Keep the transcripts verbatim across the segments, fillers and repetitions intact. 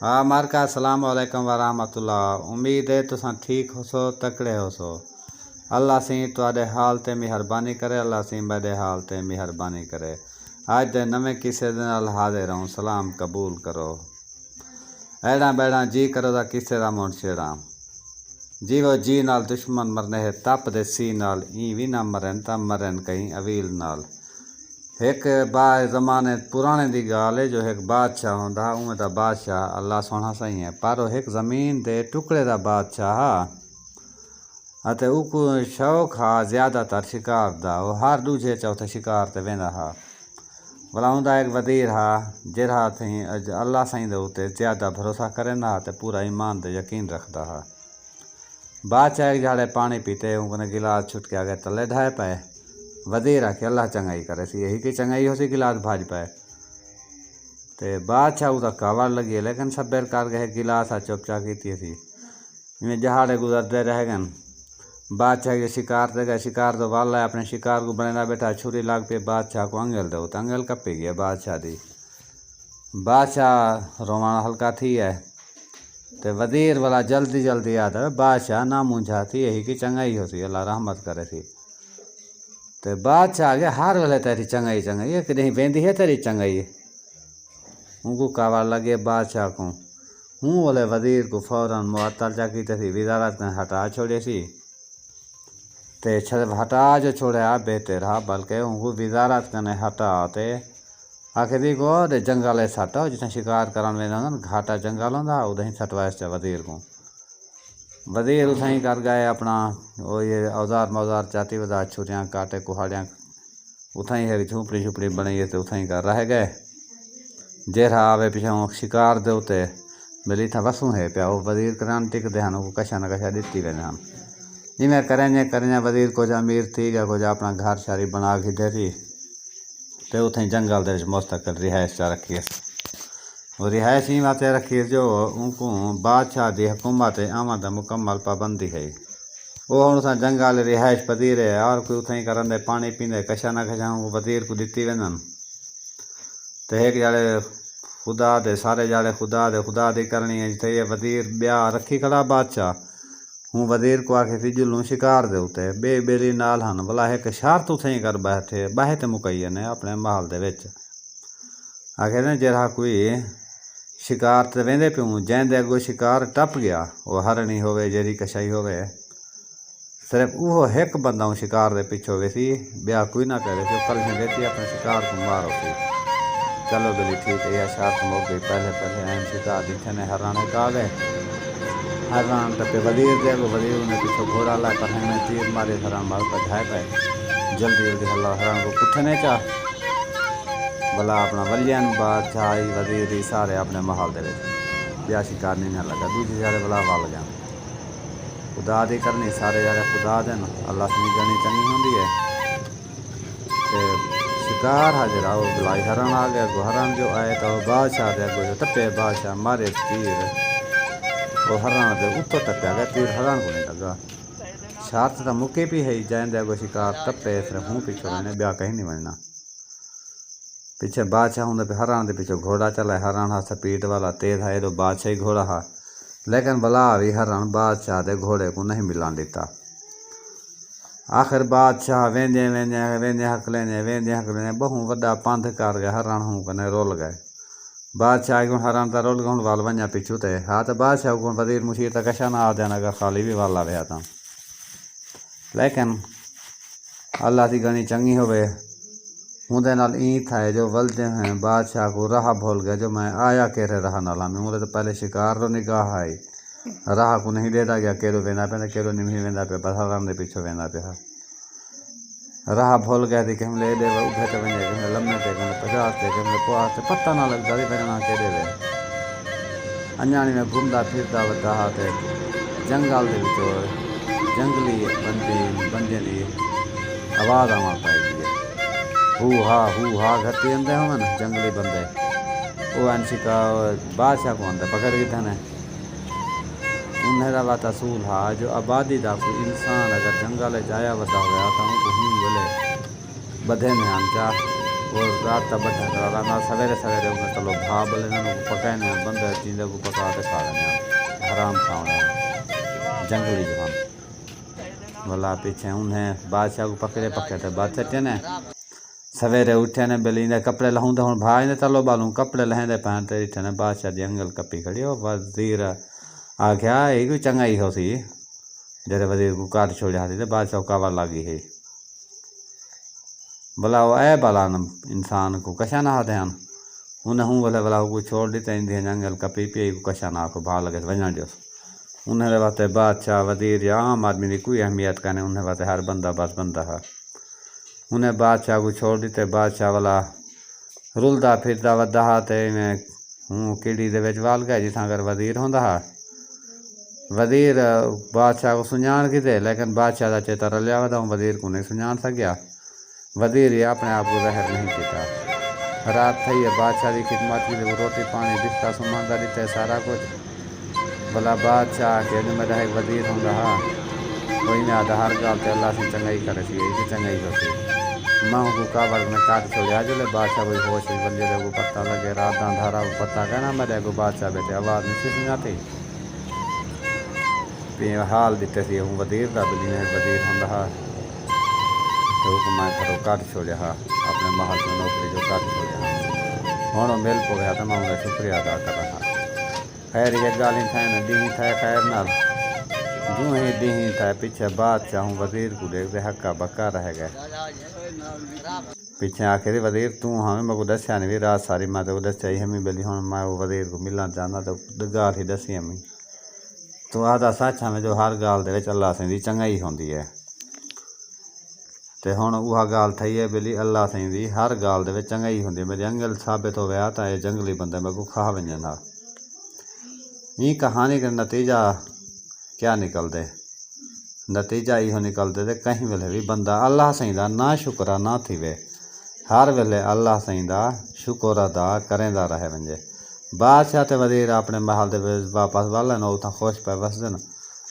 ہا مارکا، السلام علیکم ورحمۃ اللہ۔ امید ہے تساں ٹھیک ہوسو، تکڑے ہوسو۔ اللہ سئیں تہاݙے حال تے مہربانی کرے، اللہ سئیں میݙے حال تے مہربانی کرے۔ اڄ دے نویں قصے دے نال حاضر ہوں، سلام قبول کرو۔ ایڑاں ٻیڑاں جی کرو دا قصے دا منڈھ چھیڑاں۔ جیوو جی نال دشمن مرنے ہے تپ دے سی نال، ایں وی نہ مرن تاں مرن کہیں اویل نال۔ ہک با زمانے پراݨے دی ڳالھ ہے جو ہک بادشاہ ہوندا ہا، اونویں تاں بادشاہ اللہ سوہݨا سئیں ہے، پر او ہک زمین دے ٹکڑے دا بادشاہ ہا۔ اتے اوکوں شوق ہا زیادہ تر شکار دا، او ہر ݙوجھے چوتھے شکار تے ویندا ہا۔ ولا اوندا ہک وزیر ہا، جیرھا تھیں اج اللہ سئیں دے اتے زیادہ بھروسہ کریندا ہا تے پورا ایمان تے یقین رکھدا ہا۔ بادشاہ ہک جھاڑے پاݨی پیتے، اوں کنے گلاس چھٹ کے آ ڳئے تلے ڈھائے پئے۔ وزیر آکھے، "اللہ چنڳائی کریسی، یہی کہ چنڳائی ہوسی، گلاس بھڄ پئے۔" تے بادشاہ اوندا کاوڑ لڳی، لیکن صبر کر ڳئے، گلاس آ چپ چا کیتی سی۔ ایویں ݙہاڑے گزردے رہ ڳئن۔ بادشاہ کے شکار تے ڳئے، شکار توں ول آئے، اپݨے شکار کوں بݨیندا ٻیٹھا، چھری لڳ پئی بادشاہ کوں انڳل دے اتے، انڳل کپی ڳئی بادشاہ دی۔ بادشاہ رووݨ ہلکا تھی ہے۔ تے وزیر ولا جلدی جلدی آہدا، "بادشاہ نہ مونجھا تھی، یہی کہ چنڳائی ہوسی، اللہ رحمت کریسی۔" تے بادشاہ آکھے، "ہر ویلے تیری چنڳائی چنڳائی ہے، کݙہیں ویندی ہے تیری چنڳائی؟" اونکوں کاوڑ لڳے بادشاہ کوں۔ ہوں اولے وزیر کوں فوراً معطل چا کیتے سی، وزارت کنے ہٹا چھوڑیسی۔ تے صرف ہٹا جو چھوڑیا بہتر ہا، بلکہ اونکوں وزارت کنے ہٹا تے آکھے دی کو دے جنگل اچ سٹ آؤ، جتھاں شکار کرݨ ویندا ہوندا نا، گھاٹا جنگل ہوندا ہا، ادھیں سٹوائس چا وزیر کوں۔ وزیر اتھائیں کر ڳئے اپݨا او یہ اوزار موزار چاتی ودا، چھریاں کاٹے کہاڑیاں، اتھائیں ہک جھونپڑی جھونپڑی بݨائی تے اتھائیں کر رہ ڳئے۔ جیرھا آوے پچھوں شکار دے اتے، بھلی اتھاں وسوں ہے پیا، او وزیر کرن ٹکدے ہن، اوکوں کشا نہ کشا ݙتی ویندے ہن۔ ایویں کریندے کریندے وزیر کجھ امیر تھی ڳیا، کجھ اپݨا گھر شاری بݨا گھدے سی۔ تے اتھیں جنگل دے وچ مستقل رہائش چا رکھی ہس۔ او رہائش ایں واسطے رکھی ہس جو اونکوں بادشاہ دی حکومت تے آوݨ دا مکمل پابندی ہئی۔ او ہݨ اتھاں جنگل رہائش پذیر ہے، ہر کوئی اتھیں کرن دے پاݨی پیندے، کشا نہ کشا اوں وزیر کوں ݙتی ویندن۔ تے ہک جاڑے خدا دے، سارے جاڑے خدا دے، خدا دی کرݨی ہے، جتھے یہ وزیر ٻیا رکھی کھڑا بادشاہ، ہوں وزیر کوں آکھے سی جلوں شکار دے اتے، ٻئے ٻیلی نال ہن، ولا ہک شرط اتھیں کر ٻہہ تھے، ٻہہ تے مکئیے نے اپݨے محل دے وچ۔ آکھے نے جیرھا کوئی شکار تے ویندے پیوں، جیندے اڳوں شکار ٹپ ڳیا، او ہرݨی ہووے، جیرھی کشائی ہووے، صرف اوہو ہک بندہ اوں شکار دے پچھوں ویسی، ٻیا کوئی نہ پیا ویسی، او کلہیں ویسی اپݨے شکار کوں مار ہوسی۔ چلو بھلی ٹھیک ہے، ایہا شرط مک ڳئی، پہلے پہلے این شکار ݙٹھے نے، ہرݨ ہک آ ڳئے۔ ہرݨ ٹپے وزیر دے اڳوں، وزیر اوں دے پچھوں گھوڑا لائے، پر ہݨ تیر مارے، ہرݨ مار بھڄائے پئے۔ جلدی جلدی ہلا ہرݨ کوں پٹھے نے چا۔ ولا اپݨا ولین بادشاہی وزیر دی سارے اپݨے محل دے وچ، ٻیا شکار نی نہ لڳا، ݙوجھے جاڑے ولا ول ڳئن۔ خدا دی کرݨی، سارے جاڑے خدا دے ہن، اللہ سئیں دی ڳݨی چنڳی ہوندی ہے۔ تے شکار ہا جیڑھا، او بلائی ہرݨ آ ڳئے، اڳوں ہرݨ جو آئے تاں او بادشاہ دے اڳوں جو ٹپے، بادشاہ مارے تیر، او ہرݨ دے اتوں ٹپیا ڳئے، تیر ہرݨ کوں نی لڳا۔ شرط تاں مکی پئی ہئی، جیندے اڳوں شکار ٹپے، صرف ہوں پچھوں ویندے، ٻیا کہیں نی ونڄݨا۔ پچھے بادشاہ ہوندے پئے، ہرݨ دے پچھوں گھوڑا چلائے، ہرݨ ہا سپیڈ والا، تیز ہا، ایݙو بادشاہی گھوڑا ہا، لیکن ولا وی ہرݨ بادشاہ دے گھوڑے کوں نہیں ملݨ ݙتا۔ آخر بادشاہ ویندے ویندے، ویندے ہکلیندے، ویندے ہکلیندے، ٻہوں وݙا پندھ کر ڳئے، ہرݨ ہوں کنے رل ڳئے۔ بادشاہ آکھے ہرݨ تاں رل ڳئے، ہݨ ول ونڄاں پچھوں تے۔ ہا تاں بادشاہ کوں وزیر مشیر تاں کشا نہ آہدن، اگر خالی وی ول آوے ہا تاں۔ لیکن اللہ دی ڳݨی چنڳی ہووے، اوندے نال ایں تھئے جو ولدے ہوئیں بادشاہ کوں راہ بھل ڳئے جو میں آیا کیرھے راہ نال ہاں۔ میں اوندے توں پہلے شکار رو نگاہ ہئی، راہ کوں نہیں ݙیہدا ڳیا، کیݙو ویندا پیا تے کیݙو نمہی ویندا پیا، بس ہرݨ دے پچھوں ویندا پیا ہا۔ راہ بھل ڳئے تے کہیں ویلے ایݙے ول اُبھے تے ونڄے، کہیں ویلے لمے تے، کہیں ویلے پجاس تے، کہیں ویلے پواس تے، پتہ نہ لڳدا سی ونڄݨا کیݙے وے۔ انڄاݨی میں گھمدا پھردا ودا ہا تے جنگل دے وچوں جنگلی بندے، بندے دی آواز آوݨ پئے ڳئی ہے۔ ہو ہا، ہو ہا گھتی اندے ہوون جنگلی بندے۔ او این شکا-، بادشاہ کوں اندے پکڑ گھدن۔ انہیں دا وت اصول ہا جو آبادی دا کوئی انسان اگر جنگل اچ آیا ودا ہویا تاں اونکوں ہوں ویلے ٻدھیندے ہن چا۔ او رات دا بٹھا کرا رہندا، سویرے سویرے انہیں تلو بھا ٻلیندن، اوکوں پکائیندن، بندے جیندے کوں پکا تے کھا لیندن۔ حرام کھاوݨے، جنگلی جو ہن۔ ولا پچھے انہیں بادشاہ کوں پکڑے پکڑے تے بادشاہ چنے۔ سویرے اٹھے نے ٻلی دے کپڑے لہوں تے ہݨ بھا ایندے تلو ٻالوں کپڑے لہیندے پئن تے ݙٹھے نے بادشاہ دی انگل کپی کھڑی۔ او وزیر آکھیا، اے کوئی چنڳائی ہوسی؟ جیڑھے وزیر کوں کڈھ چھوڑیا ہسی تے بادشاہ کوں کاوڑ لڳ ڳئی ہئی۔ بھلا او عیب آلا انسان کوں کشا نہ آہدے ہن۔ انہیں ہوں ویلے بھلا اوکوں چھوڑ ݙتے، ایندی ہنڄ انگل کپی پئی، ایکوں کشا نہ آکھو، بھا لڳے ونڄݨ ݙیوس۔ انہیں دے واسطے بادشاہ، وزیر یا عام آدمی دی کوئی اہمیت کائنی، انہیں واسطے ہر بندہ بس بندہ ہا۔ انہیں بادشاہ کوں چھوڑ ݙتے، بادشاہ ولا رلدا پھردا ودا ہا تے ایویں ہوں کیڑی دے وچ ول ڳئے جتھاں اگر وزیر ہوندا ہا۔ وزیر بادشاہ کوں سنڄاݨ گھدے، لیکن بادشاہ دا چیتا رلیا ودا ہوں وزیر کوں نہیں سنڄاݨ سڳیا۔ وزیر ہی اپݨے آپ کوں ظاہر نہیں کیتا۔ رات تھئی ہے، بادشاہ دی خدمت کیتے، روٹی پاݨی، بسترا سمھݨ دا ݙتے، سارا کجھ۔ بھلا بادشاہ آکھے جو میݙا ہک وزیر ہوندا ہا، او ایویں آہدا ہر ڳالھ تے اللہ سئیں چنڳائی کریسی، ایہ وی چنڳائی ہوسی۔ میں اوکوں کاوڑ میں کڈھ چھوڑیا۔ جلے بادشاہ کوئی ہوش وچ ولے تے اوکوں پتہ لڳے، رات دا اندھارا، اوکوں پتہ کائنا میݙے اڳوں بادشاہ ٻیٹھے، آواز نسی سنڄاتی۔ پئیں حال ݙتے سی، ہوں وزیر دا ٻلی میں وزیر ہوندا ہا۔ تے اوکوں میں گھروں کڈھ چھوڑیا ہا، اپݨے محل توں نوکری جو کڈھ چھوڑیا ہا۔ ہݨ او مل پویا تے میں اوندا شکریہ ادا کراں ہا۔ خیر، اے ڳالھیں تھئین، ݙینہہ تھئے خیر نال۔ جوں ہی ݙینہہ تھئے، پچھے بادشاہ ہوں وزیر کوں ݙیکھدے ہکا بکا رہ ڳئے۔ پچھے آکھے، وزیر توں ہاویں، میکوں ݙسیا نہیں وی، رات ساری میں تیکوں ݙسیا ہی ہمی ٻلی، ہݨ میں او وزیر کوں ملݨ چاہندا تے ڳالھ ہی ݙسی ہمی۔ توں آہدا سچ ہاویں جو ہر ڳالھ دے وچ اللہ سئیں دی چنڳائی ہوندی ہے۔ تے ہݨ اوہا ڳالھ تھئی ہے ٻلی، اللہ سئیں دی ہر ڳالھ دے وچ چنڳائی ہوندی ہے۔ میݙی انگل ثابت ہووے ہا تاں اے جنگلی بندے میکوں کھا ونڄن ہا۔ ایں کہانی دا نتیجہ کیا نکلدے؟ نتیجہ ایہو نکلدے تے کہیں ویلے وی بندہ اللہ سئیں دا ناشکرا نہ تھیوے، ہر ویلے اللہ سئیں دا شکر ادا کریندا رہ ونڄے۔ بادشاہ تے وزیر اپݨے محل دے وچ واپس ولن، او اتھاں خوش پئے وسدن۔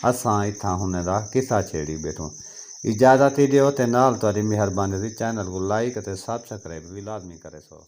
اساں اتھاں ہنے دا قصہ چھیڑی ٻیٹھوں۔ اجازت ہی ݙیو تے نال تہاݙی مہربانی ہوسی چینل کوں لائک اتے سبسکرائب وی لازمی کریسو۔